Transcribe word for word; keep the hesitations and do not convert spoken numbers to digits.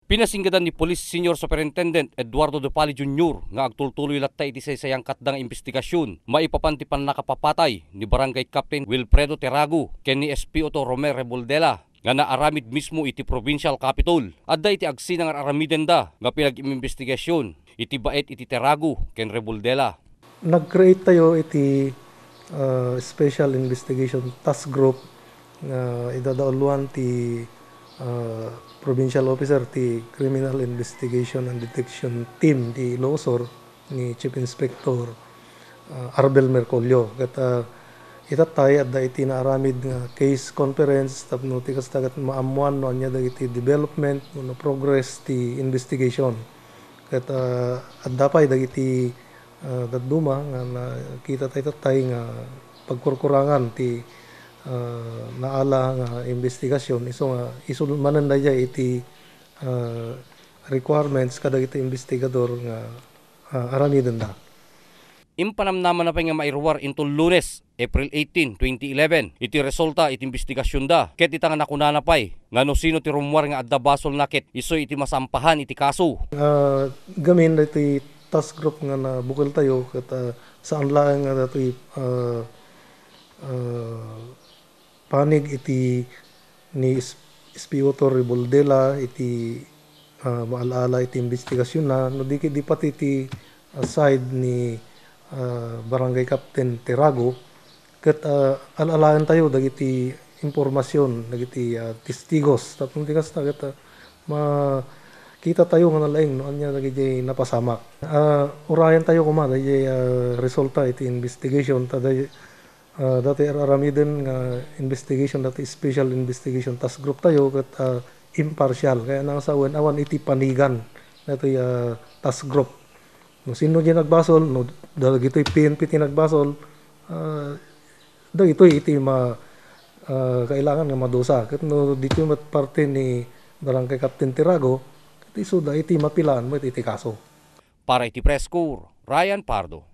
Pinasinggadan ni Police Senior Superintendent Eduardo Depali Junior nga agtultuloy latta iti saysayangkatda nga imbestigasyon maipapan ti pannakapapatay ni Barangay Captain Wilfredo Terago ken ni S P O to Romer Reboldela nga naaramid mismo iti provincial capitol. Adda iti agsina nga ar-aramidenda nga pinag-imbestigasyon iti baet iti Terago ken Reboldela. Nag-create tayo iti, ah, Special Investigation Task Group nga idadauluan ti, ah, provincial officer ti Criminal Investigation and Detection Team ti Ilocos Sur ni Chief Inspector, ah, Arbel Mercolio. Ket, ah, itattay adda iti naaramid nga case conference tapno ti kasta ket maammuan no ania dagiti development wenno progress ti investigation. Ket, ah, adda pay dagiti, ah, dadduma nga nakita tayo tattay nga pagkurkurangan ti, ah, naala nga investigasyon. Isu nga, isu manen daydiay iti, ah, requirements kadagiti investigador nga, ah, aramidenda. Impanamnamana pay nga mairuar inton Lunes, April eighteen, twenty eleven, iti resulta iti imbestigasyonda, ket ita nga nakunana pay nga no sino ti rummuar nga adda basolna ket isu iti masampahan iti kaso. Ah, gamin daytoy task group nga nabukel tayo ket, ah, saan laeng nga datoy, ah, ah, panig iti ni S-, S P O to Reboldela iti, ah, maal-ala iti imbestigasionna, no di ket di pati iti, ah, side ni, ah, Barangay Captain Terago, ket, ah, al-alaen tayo dagiti impormasyon, dagiti, ah, testigos. Tapno ti kasta ket, ah, makita tayo nga nalaing no ania dagiti napasamak. Ah, urayen tayo koma dagiti, ah, resulta iti investigation ta day-, ah, datoy ar-aramiden nga investigation, datoy special investigation task group tayo ket, ah, impartial. Kaya nangsawen awan iti panigan datoy, ah, task group. No sino diay nagbasol, no dagitoy P N P ti nagbasol, ah, dagitoy iti ma-, ah, kailangan nga madusa. Ket no ditoy met parte ni Barangay Captain Tirago, ket isuda iti mapilaan met iti kaso. Para iti Press Corps, Ryan Pardo.